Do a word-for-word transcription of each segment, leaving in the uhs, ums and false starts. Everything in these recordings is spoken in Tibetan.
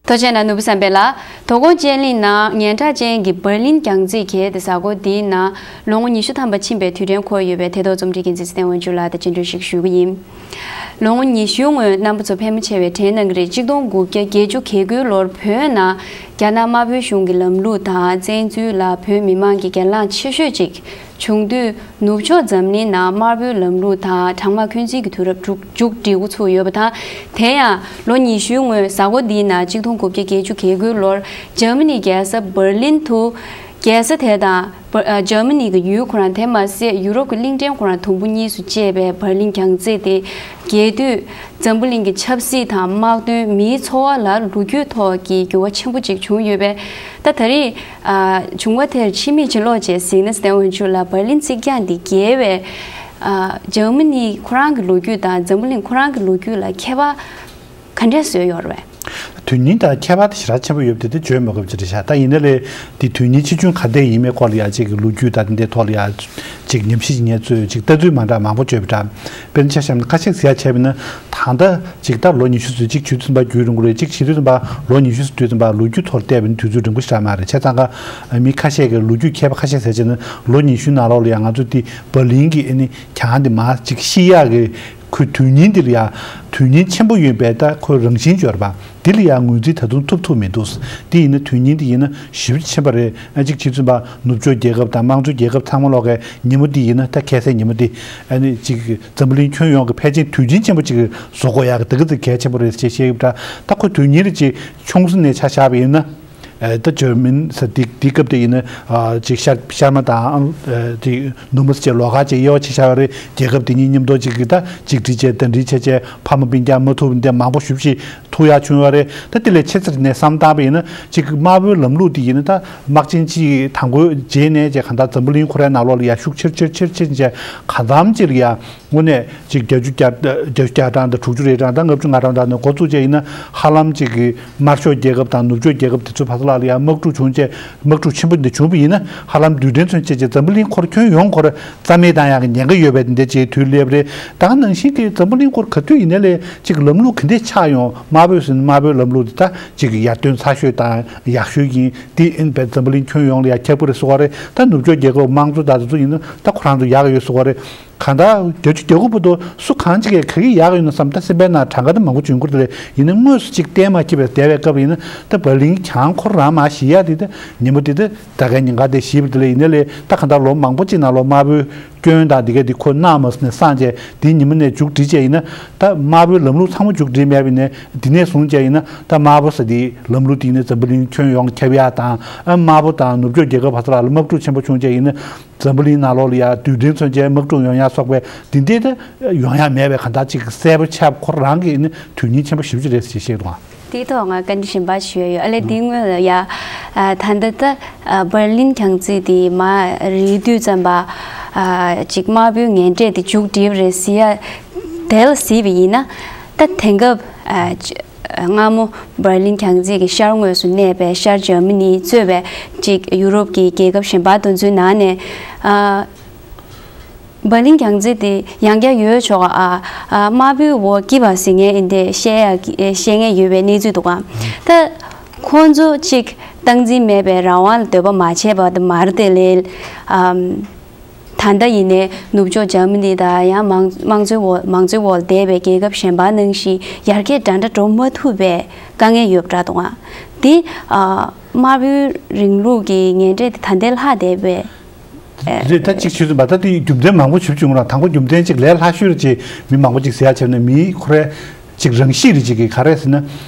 ཐུགས་རྗེ་གནང་ནོར་བུ་བསམ་འཕེལ་ལགས། དོ་དགོང་ཅན་གླིང་ནང་སྙན་གྲགས་ཅན་གྱི་འབར་ལིན་རྒྱང་རྩེད་གྱལ་ཏེ་གཟའ་འཁོར་འདིའི་ནང་ལོ་ངོ་ཉི་ཤུ་ཐམ་པ་ཕྱིན་པའི་དུས་དྲན་འཁོར་ཡོད་པའི་ཐད་གཏོགས་རྩོམ་སྒྲིག་འགན་འཛིན་ཚེ་བརྟན་དབང་ཕྱུག་ལགས་དང་བཅར་འདྲི་ཞིག་ཞུ་གི་ཡིན། ལོ་ངོ་ཉི་ཤུའི་སྔོན་རྣམ་པ་ཚོ་ཕལ་མོ་ཆེ་བས་དྲན་གནང་གི་རེད། གཅིག་སྟོང་དགུ་བརྒྱ་བརྒྱད་ཅུ་གྱ་དགུའི་ལོར་བོད་ནང་རྒྱ་ནག་དམར་པོའི་གཞུང་གི་ལམ་ལུགས་དང་བཙན་འཛུལ་ལ་བོད་མི་མང་གི་སྒེར་ལངས་ཆེ་ཤོས་ཅིག་བྱུང་དུས། ནུབ་ཕྱོགས་འཛམ་གླིང་ནང་དམར་པོའི་ལམ་ལུགས་དང་གྲང་དམག་འཁོན་འཛིན་གྱི་དུས་རབས་མཇུག་མཇུག་སྒྲིལ་འགོ་ཚུགས་ཡོད་པ་དང་། དེ་ཡང་ལོ་ཉི་ཤུའི་སྔོན་གཟའ་འཁོར་འདིའི་ནང་གཅིག་སྟོང་དགུ་བརྒྱ་བརྒྱད་ཅུ་གྱ་དགུའི་ལོར་འཇར་མ་ནིའི་རྒྱལ་ས་འབར་ལིན་དུ། རྒྱལ་ས་དེ་དང་འབར་ཨ་འཇར་མ་ནི་གི་ཡུལ་ཁོ་རང་དེ་མ་ཟད་ཡུ་རོབ་ཀྱི་གླིང་ཕྲན་ཁོ་རང་དུམ་བུ་གཉིས་སུ་བཅད་པའི་འབར་ལིན་རྒྱང་རྩེད་དེ་རྒྱལ་དུས། འཛམ་བུ་གླིང་གི་ཆབ་སྲིད་དང་དམག་དོན། མིའི་འཚོ་བ་ལ་ལོ་རྒྱུས་ཐོག་གི་འགྱུར་བ་ཆེན་པོ་ཅིག་བྱུང་ཡོད་པས། ད་ད་རེས་ཨ་བྱུང་བ་དེར་ཕྱི་མིག་ཅིག་ལོག་བྱས་གཟིགས་ན། སྟེ་ཝན་ཆུ་ལ་འབར་ལིན་རྩིག་གྱང་འདི་བརྒལ་བའི་ཨ་འཇར་མ་ནི་ཁོ་རང་གི་ལོ་རྒྱུས་དང་འཛམ་བུ་གླིང་ཁོ་རང་གི་ལོ་རྒྱུས་ལ་ཁྱད་པར་ག་འདྲས་བཟོས་ཡོད་རེད་པས། དོན་སྙིང་དང་ཁྱད་པར་དེ་ཞེ་དྲག་ཆེན་པོ་ཡོད་པ་དེ་དེ་བརྗོད་མི་དགོས་པ་ཅིག་རེད་ཤག་ད་ཡིན་ན་ལས་དེ་དོན་སྙིང་ཆེ་ཆུང་ག་འདྲས་ཡིན་མིན་སྐོར་ལ་ཡ་གཅིག་གི་ལོ་རྒྱུས་དང་དེ་འདྲའི་ཐོག་ལ་ཡ་གཅིག་ཉམས་ཞིབ་ཅིག་ངས་བཙལ་ཡོད། གཅིག་ལྟ་ཚུལ་མ་འདྲ་མང་པོ་བརྗོད་པ་འདྲ། དཔེར་ན་ཆ་བཞག་ན་ཁ་ཤས་ཟེར་ཡ་བྱས་པ་ཡིན་ན། ད་ལྟ་ཅིག་ད་ལོ་ཉི་ཤུ་ཙམ་ཅིག་བྱེད་དུས་ཙམ་པ་རྒྱུན་རིང་པོ་རེད། ཅིག་བྱེད་དུས་ཙམ་པ་ལོ་ཉི་ཤུ་ཙམ་དུས་ཙམ་པ་ལོ་རྒྱུས་ཐོག་བལྟས་པ་ཡིན་ན་དུས་ཚོད་རིང་པོ་ཞེ་དྲག་མ་རེད། བྱས་ཙང་ཀ་མི་ཁ་ཤས་ཀྱིས་ལོ་རྒྱུས་མཁས་པ་ཁ་ཤས་ཟེར་བྱས་ན་ལོ་ཉི་ཤུ་ནང་ལོགས་ལ་ཡང་ང་ཚོ་དེ་འབར་ལིན་གྱི་ཨ་ནི་གྱང་དེ་མར་ཅིག་བཤིག་ཡག་གི་ཁོའི་དོན་སྙིང་དེ་ལ་ཡང་དོན་སྙིང་ཆེན་པོ་ཡོད་པའི་ད་ཁོའི་རང་བཞིན་འབྱོར་པ་དེ་ལ་ཡང་ངོས་འཛིན་ད་དུང་ཐུབ་ཐུབ་མི་འདུག་དེ་ཡིན་ན་དོན་སྙིང་དེ་ཡིན་ན་ཞེ་པོ་ཆེན་པོ་རེད། ཨ་ཅིག་བྱེད་དུས་ཙམ་པ་ནུབ་ཕྱོགས་རྒྱལ་ཁབ་དང་དམངས་གཙོའི་རྒྱལ་ཁབ་ཚང་མ་ལོག་གི་ཉིན་མོ་དེ་ཡིན་ན། ད་ཁ་སང་ཉིན་མོ་དེ་ཨ་ནི་ཅིག་འཛམ་བུ་གླིང་ཁྱོན་ཡོངས་ཀྱི་ཕལ་ཆེར་དུས་ཆེན་ཆེན་པོ་ཅིག་བཟོ་དགོས་ཡག་གི་དེ་ག་ཚོད་གལ་ཆེན་པོ་རེད་ཅེས་བཤད་ཡོད་པ་འདྲ། ད་ཁོ་དོན་སྙིང་རེ་ཅིག་ཆུང་ས་ནས་ཆ་བཞག་པ་ཡིན་ན། ཨ་ད་འཇར་མན་ས་དེ་དེ་སྐབས་དེ་ཡིན་ན་ཨ་ཅིག་ཤར་ཤར་མ་དང་ཨ་ཅིག་ནུབ་མོ་ཟེར་བྱས་ལོགས་ཀ་ཅིག་དབྱེ་བ་ཕྱེ་བཞག་པ་རེད། རྒྱལ་ཁབ་དེ་གཉིས་མཉམ་དུ་ཅིག་གི་ད་ཅིག་སྒྲིལ་བྱས་ཟླ་སྒྲིལ་བྱས་བྱས་ཕ་མ་སྤུན་ཀྱག་མ་ཐུག་པ་འདི་མང་པོ་ཞེ་པོ་ཅིག་ཐུག་ཡག་བྱུང་བ་རེད། ད་དེ་ལས་ཆེ་ཚེར་ནས་བསམ་བཏང་པ་ཡིན་ན་ཅིག་དམར་པོའི་ལམ་ལུགས་དེ་ཡིན་ན། ད་དམག་ཆེན་གཅིག་དང་པོའི་རྗེས་ནས་ཅིག་གང་ལྟར་འཛམ་བུ་གླིང་ཁོ་རའི་ནང་ལོགས་ལ་ཡར་ཤུགས་ཆེར་ཆེར་ཆེར་ཆེར་ཅིག་གང་འཚམ་ཅིག་ལ་ཡར་དངོས་གནས་ཅིག་བརྒྱད་ཅུ་གྱ་བརྒྱད་ཅུ་གྱ་གྲངས་དང་དྲུག་ཅུ་རེ་གྲངས་དང་ལྔ་བཅུ་ང་གྲངས་དང་ནས་འགོ་བཙུགས་བྱས་ཡིན་ན། ཧ་ལམ་ཅིག་གི་དམར་ཤོག་རྒྱལ་ཁབ་དང་ནུབ་ཕྱོགས་རྒྱལ་ཁབ་དེ་ཚོའི་བར་ལ་ལ་ཡར་དམག་འཁྲུག་བྱུང་བྱས། དམག་འཁྲུག་ཆེན་པོ་འདི་བྱུང་བ་ཡིན་ན། ཧ་ལམ་རྡུལ་ཕྲན་མཚོན་བྱས་ཅིག་འཛམ་བུ་གླིང་ཁོར་ཁྱོན་ཡོངས་ཁོར་རྩ་མེད་བཏང་ཡག་གི་ཉེན་ཁ་ཡོད་པའི་འདི་འདྲ་ཅིག་དུས་སླེབས་རེད། ད་ག་ནང་བཞིན་གྱི་འཛམ་བུ་གླིང་ཁོར་ག་དུས་ཡིན་ན་ལས་ཅིག་ལམ་ལུགས་ག་འདྲས་ཆགས་ཡོང་། དམར་པོས་ཟིན་དམར་པོའི་ལམ་ལུགས་འདི་ད་ཅིག་ཡར་ཐོན་ཚ་ཤོས་དང་ཡག་ཤོས་ཡིན། འདི་ཨིན་པའི་འཛམ་བུ་གླིང་ཁྱོན་ཡོངས་ལ་ཡར་ཁྱབ་ཀྱི་རེད་ཟེར་བ་རེད། ད་ནུབ་ཕྱོགས་རྒྱལ་ཁབ་དམངས་གཙོ་དང་དེ་ཚོ་ཡིན་ན་ད་ཁོ་རང་ཚོ་ཡག་ཡོད་ཟེར་བ་རེད། གང་ལྟར་བརྒྱད་ཅུ་གྱ་དགུ་བར་དུ་སུ་གང་ཅིག་གིས་ག་གི་ཡག་ཡོད་ན་བསམ། ད་སེམས་པའི་ནང་གྲངས་ཀ་དེ་མང་པོ་བྱུང་གི་རེད། ཡིན་ནའི་དངོས་སུ་ཅིག་གཏན་མ་འཁེལ་བའི་བསྡད་པའི་སྐབས་ཡིན་ན། ད་འབར་ལིན་གྱང་ཁོ་རང་མར་བཤིག་ཡག་དེ་ད་ཉིན་མོ་དེ་ད་ད་གའི་ཉིན་གང་དེ་བཤིག་པ་དེ་ལ་ཡིན་ནའི་ལས། ད་གང་ལྟར་ལོ་མང་པོ་ཅིག་ནང་ལོགས་དམར་པོའི་སྐྱོན་དང་དེ་ག་དེ་ཁོ་གནང་མ་སོང་ནས་སངས་རྒྱས་དེའི་ཉིན་མོ་ནས་མཇུག་སྒྲིལ་བྱས་ཡིན་ན། ད་དམར་པོའི་ལམ་ལུགས་ཚང་མ་མཇུག་སྒྲིལ་མེད་པ་ཡིན་ནའི་དེ་ནས་བཟུང་བྱས་ཡིན་ན། ད་དམར་པོ་ཟེར་དེའི་ལམ་ལུགས་དེ་ཡིན་ནའི་འཛམ་བུ་གླིང་ཁྱོན་ཡོངས་ཁྱབ་ཡག་དང་། ཨ་དམར་པོ་དང་ནུབ་ཕྱོགས་རྒྱལ་ཁབ་བར་ལ་དམག་འཁྲུག་ཆེན་པོ་བྱུང་བྱས་ཡིན་ན། འཛམ་བུ་གླིང་ནང་ལོགས་ལ་ཡ་རྡུལ་ཕྲན་མཚོན་བྱས་དམག་འཁྲུག་ཡོང་ཡ་སོགས་པའི་འདི་འདྲའི་ད་ཡོང་ཡ་མེད་པའི་གང་ལྟར་ཅིག་གསལ་པོ་ཆགས། ཁོ་རང་གི་ནི་དོན་སྙིང་ཆེན་པོ་ཞེ་པོ་ཅིག་རེད་ཟེར་བཤད་འདུག་ཨ། དེའི་ཐོག་ང་བཀའ་འདྲི་གཞན་པ་ཞུ་ཡ་ཡོད། ཨ་ལས་དེའི་སྔོན་ལ་ཡ་ཨ་ད་ལྟ་ད་ཨ་འབར་ལིན་རྒྱང་རྩེད་དེ་མར་རེད་དུས་ཙམ་པ་ཨ་ཅིག་དམར་པོའི་ངན་འབྲས་དེ་མཇུག་སྒྲིལ་བ་རེད་ཟེར་ཡ་དེ་ལ་གཟིགས་པ་ཡིན་ན། ད་དེང་སྐབས་ཨ་ཅི་སྔ་མོ་འབར་ལིན་རྒྱང་རྩེད་ཀྱི་ཤར་ངོས་སུ་གནས་པའི་ཤར་འཇར་མ་ནི་གཙོས་པའི་ཅིག་ཡུ་རོབ་ཀྱི་རྒྱལ་ཁབ་གཞན་པ་དེ་ཚོའི་ནང་ནས་ཨ་འབར་ལིན་རྒྱང་རྩེད་དེ་ཡང་བསྐྱར་ཡོད་ཆོག་ཨ། ཨ་དམར་པོའི་འོག་སྐྱིད་པ་ཟེར་མཁན་ཨིན་དེ་བཤད་ཡ་གི་བཤད་མཁན་ཡོད་པའི་གནས་ཚུལ་འདུག་ཨ། ད་ཁོང་ཚོ་ཅིག་སྟངས་འཛིན་མེད་པའི་རང་དབང་ལ་འདོད་པ་མ་བྱས་པ་དེ་མ་རེད་དེ་ལས། ཨམ། ད་ལྟ་ཡིན་ནའི་ནུབ་ཕྱོགས་འཇར་མ་ནི་དང་ཡང་མང་དམངས་གཙོའི་འོག་མང་གཙོའི་འོག་བསྡད་པའི་རྒྱལ་ཁབ་གཞན་པ་ནང་བཞིན་ཡར་རྒྱས་འདྲ་འདྲ་འགྲོ་མ་ཐུབ་པའི་དཀའ་ངལ་ཡོད་པ་འདྲ་འདུག་ཨ། འདི་ཨ་དམར་པོའི་རིང་ལུགས་ཀྱི་ངན་འབྲས་དེ་ད་ལྟའི་ལྷག་བསྡད་པའི་རེད། ད་གཅིག་བྱས་ཙང་མ་ད་དེ་རྒྱུ་མཚན་མང་པོ་ཞིག་བྱུང་ར། དང་པོ་རྒྱུ་མཚན་གཅིག་ལས་སླ་ཤོས་རེད་ཅེས་མི་མང་པོ་ཅིག་ཟེར་ཡ་བྱས་ན། མིའི་ཁོ་རའི་ཅིག་རང་གཤིས་རེད། ཅིག་གི་ག་རེ་ཟེར་ན།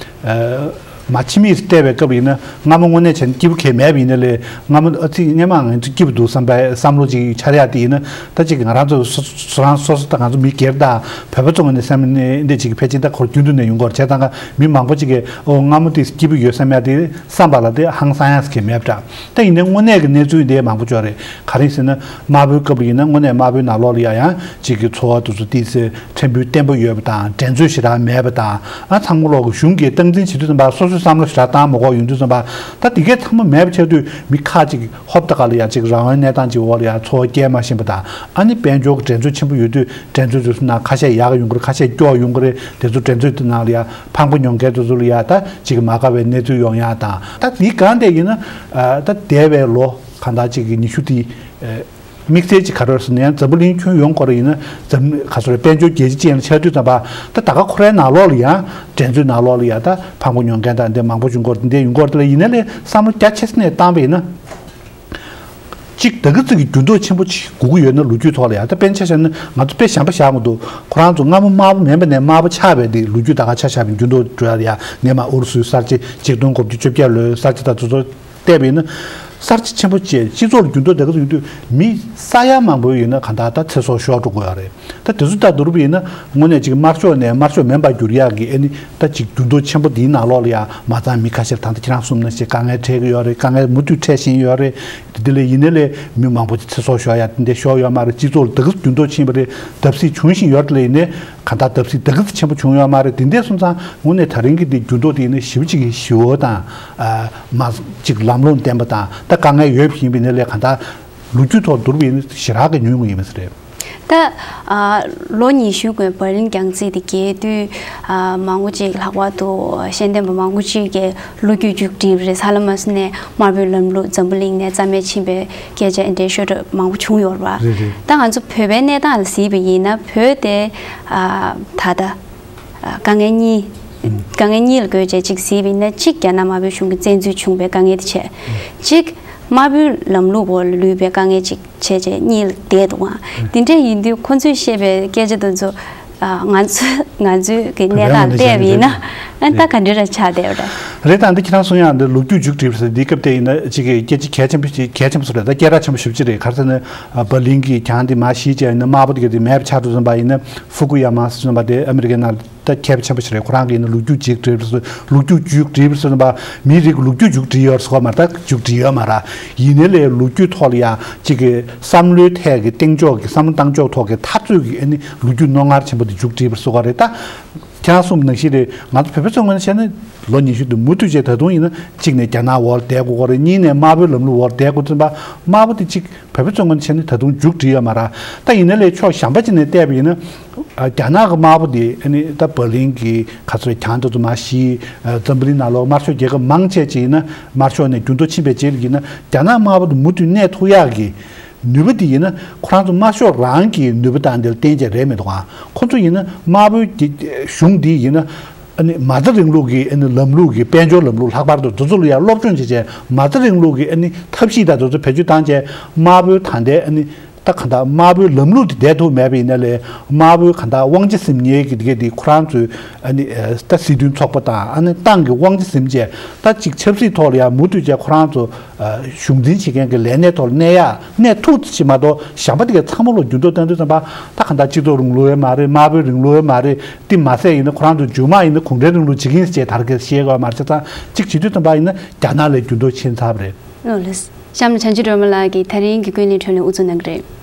ཨ་མ་ཕྱི་མིག་བལྟས་པའི་སྐབས་ཡིན་ན་སྔ་མོ་དངོས་གནས་བྱས་ན་སྐྱིད་པོ་གང་ཡང་མེད་པ་ཡིན་ན་ལས། སྔ་མོ་ཨ་ཙི་སྔོན་མ་ང་ཚོ་སྐྱིད་པོ་འདུག་བསམ་པའི་བསམ་བློ་ཅིག་འཆར་ཡ་དེ་ཡིན་ན། ད་ཅིག་ང་རང་ཚོ་སོ་སོ་རང་སོ་སོ་ད་ང་ཚོ་མི་སྒེར་དང་བོད་པ་ཚོ་ངོས་ནས་བསམ་ནས་འདི་ཅིག་ཕལ་ཆེར་ད་ཁོར་རྒྱུན་དུ་ནས་ཡོང་གི་ཡོད་རེད། བྱས་ཙང་ཀ་མི་མང་པོ་ཅིག་གིས་ཨོ་སྔ་མོ་དེ་སྐྱིད་པོ་ཡོད་བསམ་ཡ་དེ་བསམ་པ་ལ་དེ་ཧང་སང་ཡ་ཟེར་མཁན་མེད་པ་འདྲ། ད་ཡིན་ནའི་དངོས་གནས་ཀྱི་གནས་ཚུལ་དེ་མང་པོ་ཅིག་རེད། ག་རེ་ཟེར་ན་དམར་པོའི་སྐབས་ལ་ཡིན་ན་དངོས་གནས་དམར་པོའི་ནང་ལོགས་ལ་ཡ་ཡང་ཅིག་གི་འཚོ་བ་དེ་ཚོ་ཏོག་ཙམ་ཕྲན་བུ་བརྟན་པོ་ཡོད་པ་དང་། འགྲན་རྩོད་ཞེ་དྲག་མེད་པ་དང་། ཨ་ཚང་མ་ལོག་གི་གཞུང་གིས་སྟངས་འཛིན་བྱེད་དུས་ཙམ་པ་སོ་སོ་ བསམ་བློ་ཞེ་དྲག་བཏང་མ་དགོས་ཡོང་དུས་ཙམ་པ། ད་དེ་གའི་ཚང་མ་མེད་པ་ཆགས་དུས་མི་ཁག་ཅིག་ཧོབ་ཏེ་ག་ལ་ཡ་ཅིག་རང་དབང་གནས་སྟངས་ཅིག་འོག་ལ་ཡ་འཚོ་བ་སྐྱེལ་མ་ཤེས་པ་དང་། ཨ་ནི་དཔལ་འབྱོར་གྱི་འགྲན་རྩོད་ཆེན་པོ་ཡོད་དུས་འགྲན་རྩོད་དེ་ཚོ་ནང་ཁ་ཤས་ཡག་ཡོང་གི་རེད། ཁ་ཤས་སྐྱོ་ཡོང་གི་རེད། དེ་ཚོ་འགྲན་རྩོད་དེ་ནང་ལ་ཡ་ཕངས་པོ་མྱོང་མཁན་དེ་ཚོ་ལ་ཡ་ད་ཅིག་མ་དགའ་བའི་གནས་ཚུལ་ཡོང་ཡ་དང་། ད་དེའི་སྒང་དེ་ཡིན་ན་ད་འདས་པའི་ལོ་གང་ལྟར་ཅིག་གི་ཉི་ཤུ་དེ། དམིགས་བསལ་གྱི་ག་རེ་ཟེར་ན་ཡང་འཛམ་བུ་གླིང་ཁྱོན་ཡོངས་སྐོར་ཡིན་ན་འཛམ་ག་ཚོད་རེད། དཔལ་འབྱོར་རྒྱལ་སྤྱི་ཅན་ལ་ཆགས་དུས་ཙམ་པ། ད་ད་ག་ཁོ་རའི་ནང་ལོགས་ལ་ཡང་འགྲན་རྩོད་ནང་ལོགས་ལ་ཡང་ད་ཕངས་པོ་མྱོང་མཁན་དང་འདི་མང་པོ་བྱུང་སྐོར་འདི་འདྲ་ཡོང་སྐོར་དེ་ལ་ཡིན་ན་ལས་བསམ་བློ་རྒྱ་ཆེ་ས་ནས་བཏང་པ་ཡིན་ན། གཅིག་ད་གི་ཙི་གི་འགྱུར་ལྡོག་ཆེན་པོ་ཅིག་དགོས་ཀྱི་ཡོད་ན་ལོ་རྒྱུས་ཐོག་ལ་ཡང་ད་དཔེར་ན་ཆ་བཞག་ན་ང་ཚོ་དཔེ་གཞན་པ་བཞག་མི་འདུག་ཁོ་རང་ཚོ་སྔ་མོ་དམར་པོ་མིན་པ་ནས་དམར་པོ་ཆགས་པའི་དེ་ལོ་རྒྱུས་ད་ག་ཆ་བཞག་པའི་འགྱུར་ལྡོག་འགྲོ་ཡ་ཡ་ནས་མ་ཨུ་རུ་སུའི་གསར་བརྗེ་ཆིག་སྟོང་དགུ་བརྒྱ་བཅོ་བརྒྱད་ལོའི་གསར་བརྗེ་དང་དེ་ཚོ། བལྟས་པ་ཡིན་ན། གསར་བརྗེ་ཆེན་པོ་བཅས་སྤྱི་ཚོགས་ལ་འགྱུར་ལྡོག་དེ་ག་ཚོད་ཡོང་དུས་མི་ས་ཡ་མང་པོ་ཡིན་ན་གང་ལྟར་ད་ཚེ་སྲོག་ཤོར་འགྲོ་གི་ཡོད་རེད། ད་དེ་ཚོ་ལྟ་བསྡུར་བ་ཡིན་ན་དངོས་གནས་ཅིག་དམར་ཤོག་ནས་དམར་ཤོག་མིན་པར་འགྱུར་ཡག་གི་ཨ་ནི་ད་ཅིག་འགྱུར་ལྡོག་ཆེན་པོ་འདིའི་ནང་ལོགས་ལ་ཡང་མ་ཚང་མི་ཁ་ཤས་ད་ལྟ་ཁྱེད་རང་གསུངས་ནང་བཞིན་དཀའ་ངལ་འཕྲད་ཀྱི་ཡོད་རེད། དཀའ་ངལ་མུ་མཐུད་འཕྲད་བཞིན་ཡོད་རེད། དེ་དེ་ལས་ཡིན་ནའི་ལས་མི་མང་པོ་ཅིག་ཚེ་སྲོག་ཤོར་ཡག་དེ་འདྲ་ཤོར་ཡོད་མ་རེད། སྤྱི་ཚོགས་ལ་དེ་ག་ཚོད་འགྱུར་ལྡོག་ཕྱིན་པ་རེད། བརྡབ་གསིག་བྱུང་བཞིན་ཡོད་རེད། དེ་ལས་ཡིན་ནའི། གང་ལྟར་བརྡབ་གསིག་ད་གི་ཙམ་ཆེན་པོ་བྱུང་ཡོད་མ་རེད། དེ་འདྲ་སོང་ཙང་དངོས་གནས་ད་རིང་གི་འདི་འགྱུར་ལྡོག་དེ་ཡིན་ན་ཞེ་པོ་ཅིག་གི་ཞི་བོ་དང་། ཨ། མ་ཅིག་ལམ་ལྷོང་ལྡན་པ་དང་ད་དཀའ་ངལ་ཡོད་པ་ཡིན་པ་ཡིན་ན་ལས་གང་ལྟར་ལོ་རྒྱུས་ཐོག་བསྡུར་བ་ཡིན་ན་ཞེ་དྲག་གི་ཉུང་ངུ་ཡིན་པ་རེད། ད། ཨ། ལོ་ཉི་ཤུ་སྔོན་འབར་ལིན་རྒྱང་རྩེ་དེ་རྒྱས་དུས། ཨ། མང་པོ་ཅིག་ལྷག་པར་དུ་ཤེས་ལྡན་པ་མང་པོ་ཅིག་གིས་ལོ་རྒྱུས་མཇུག་བསྒྲིལ་བ་རེད། ས་ལ་མ་སུ་ནས་དམར་པོའི་ལམ་ལུགས་འཛམ་བུ་གླིང་ནས་རྩ་མེད་ཕྱིན་པའི་སྐད་ཆ་འདྲ་ཤོད་གྲབས་མང་པོ་བྱུང་ཡོད་རེད་པ། རེད་རེད། ད་ང་ཚོ་བོད་པའི་གནས་སྟངས་ལ་གཟིགས་པ་ཡིན་ན་བོད་དེ། ཨ། ད་ལྟ། ཨ། དཀའ་ངལ་གཉིས། ཨུམ། དཀའ་ངལ་གཉིས་ལ་བགོས་བྱས་གཅིག་གཟིགས་པ་ཡིན་ན་གཅིག་རྒྱ་ནག་དམར་པོའི་གཞུང་གི་བཙན་འཛུལ་བྱུང་བའི་དཀའ་ངལ་དེ་བྱས། ཨུམ། གཅིག་དམར་པོའི་ལམ་ལུགས་འོག་ལ་ལུས་པའི་དཀའ་ངལ་གཅིག་བྱས་བྱས་གཉིས་ལ་བསྡད་འདུག་ཨང་། ཨུམ། དེ་འདྲ་ཡིན་དུས་ཁོང་ཚོས་བཤད་པའི་སྐད་ཆ་དེ་ཚོ། ཨ། ང་ཚོ་ང་ཚོའི་གི་གནས་སྟངས་བལྟས་པ་ཡིན་ན། ཨ། ད་ག་འདྲ་ར་ཆགས་བསྡད་ཡོད་རེད། རེད། ད་འདི་ཁྱེད་རང་གསུང་ཡག་འདི་ལོ་རྒྱུས་མཇུག་སྒྲིལ་བ་ཟེར་འདི་སྐབས་དེ་ཡིན་ན་ཅིག་གི་སྐད་ཆ་གལ་ཆེན་པོ་ཞིག་གལ་ཆེན་པོ་ཟེར་རེད། ད་སྐད་གྲགས་ཆེན་པོ་ཞེ་པོ་ཅིག་རེད། ག་རེ་ཟེར་ན། ཨ། འབར་ལིན་གྱི་གྱང་འདི་མར་བཤིག་བྱས་ཡིན་ན་དམར་པོ་དེ་ག་དེ་མེད་པ་ཆགས་འགྲོ་བསམ་པ་ཡིན་ན་ཧྥུ་ཀུ་ཡ་མ་ཟེར་བསམ་པ་དེ་ཨ་མི་རི་ཀའི་ནང་ད་མཁས་པ་ཆེན་པོ་ཞིག་རེད། ཁོ་རང་གིས་ཡིན་ན་ལོ་རྒྱུས་མཇུག་སྒྲིལ་བ་ཟེར། ལོ་རྒྱུས་མཇུག་སྒྲིལ་བ་ཟེར་བསམ་པ་མིའི་རིགས་ལོ་རྒྱུས་མཇུག་སྒྲིལ་ཡོད་རེད་ཟེར་གོ་མ་རེད། ད་མཇུག་སྒྲིལ་ཡོད་མ་རེད། ཡིན་ནའི་ལས་ལོ་རྒྱུས་ཐོག་ལ་ཡང་ཅིག་གི་བསམ་བློའི་ཐད་ཀྱི་གཏིང་འཇོག་གི་བསམ་བློ་བཏང་ཕྱོགས་ཐོག་གི་འཐབ་རྩོད་ཀྱི་ཨ་ནི་ལོ་རྒྱུས་རྣོ་ངར་ཆེན་པོ་དེ་མཇུག་སྒྲིལ་བ་ཟེར་གོ་རེད། ད། ཁྱེད་རང་གསུངས་པ་ནང་བཞིན་རེད། ང་ཚོ་བོད་པ་ཚོའི་ངོས་ནས་བཤད་ན་ལོ་ཉི་ཤུ་དེ་མུ་མཐུད་བྱས་ད་དུང་ཡིན་ན་གཅིག་ནས་རྒྱ་ནག་འོག་ལ་བསྡད་དགོས་ཀྱི་རེད། གཉིས་ནས་དམར་པོའི་ལམ་ལུགས་འོག་ལ་བསྡད་དགོས་ཙམ་པ། དམར་པོ་དེ་གཅིག་བོད་པ་ཚོའི་ངོས་ནས་བཤད་ན་ད་དུང་མཇུག་སྒྲིལ་ཡོད་མ་རེད། ད་ཡིན་ན་ལས་ཕྱོགས་གཞན་པ་ཅིག་ནས་བལྟས་པ་ཡིན་ན། ཨ། རྒྱ་ནག་གི་དམར་པོ་དེ་ཨ་ནི་ད་འབར་ལིན་གྱི་ག་ཚོད་གྱང་དེ་ཚོ་མར་བཤིག་ཨ། འཛམ་བུ་གླིང་ནང་ལོགས་དམར་ཤོག་རྒྱལ་ཁབ་མང་ཆེ་ཅིག་ཡིན་ན་དམར་ཤོག་ནས་འགྱུར་ལྡོག་ཕྱིན་པའི་རྗེས་ལ་ཡིན་ན་རྒྱ་ནག་དམར་པོ་དེ་མུ་མཐུད་གནས་ཐུབ་ཡག་གི་ནུས་པ་དེ་ཡིན་ན་ཁོ་རང་ཚོ་དམར་ཤོག་རང་གི་ནུས་པ་དང་དེ་ལ་བརྟེན་བྱས་རེད་མི་འདུག་ཨང་། ཁོ་ཚོ་ཡིན་ན་དམར་པོའི་གི་གཞུང་འདི་ཡིན་ན་ཨ་ནི་མ་རྩ་རིང་ལུགས་ཀྱི་ཨ་ནི་ལམ་ལུགས་ཀྱི་དཔལ་འབྱོར་ལམ་ལུགས་ལྷག་པར་དུ་དེ་ཚོ་ལ་ཡང་སློབ་སྦྱོང་བྱས་བྱས་མ་རྩ་རིང་ལུགས་ཀྱི་ཨ་ནི་ཐབས་ཤེས་དང་དེ་ཚོ་བེད་སྤྱོད་བཏང་བྱས་དམར་པོའི་ད་ལྟའི་ཨ་ནི་ད་གང་ལྟར་དམར་པོའི་ལམ་ལུགས་དེ་བསྡད་ཐུབ་མེད་པ་ཡིན་ན་ལས་དམར་པོའི་གང་ལྟར་དབང་ཆ་ཟིན་ཉེས་ཀྱི་དེ་གས་དེ་ཁོ་རང་ཚོའི་ཨ་ནི་ད་སྲིད་དོན་ཚོགས་པ་དང་ཨ་ནི་ཏང་གི་དབང་ཆ་ཟིན་བྱས་ད་ཅིག་ཆབ་སྲིད་ཐོག་ལ་ཡང་མུ་མཐུད་བྱས་ཁོ་རང་ཚོ། གཞུང་འཛིན་བྱེད་མཁན་གྱི་ལས་སྣེ་ཐོག་གནས་ཡག་གནས་ཐུབ་ཅིག་མ་གཏོགས་གཞན་པ་དེ་གའི་ཚང་མ་ལོ་འགྱུར་ལྡོག་བཏང་དུས་ཙམ་པ་ད་གང་ལྟར་སྤྱི་ཚོགས་རིང་ལུགས་ཡོད་མ་རེད། དམར་པོའི་རིང་ལུགས་ཡོད་མ་རེད། དེ་མ་ཟད་ཡིན་ན་ཁོ་རང་ཚོ་རྗེས་མ་ཡིན་ན་གུང་ཁྲན་རིང་ལུགས་བྱེད་ཀྱི་ཡིན་ཟེར་ད་ག་གེ་བཤད་དགོས་མ་རེད། བྱས་ཙང་གཅིག་བྱེད་དུས་ཙམ་པ་ཡིན་ན་རྒྱ་ནག་ལ་འགྱུར་ལྡོག་ཕྱིན་ཚར་བ་རེད། ལགས་ལགས། གཤམ་ལ་བྱང་ཆུབ་སྒྲོལ་མ་ལགས་ཀྱིས་ད་རིང་གི་ཀུན་གླེང་གྲོས་གླེང་དབུ་འཛུགས་གནང་གི་རེད།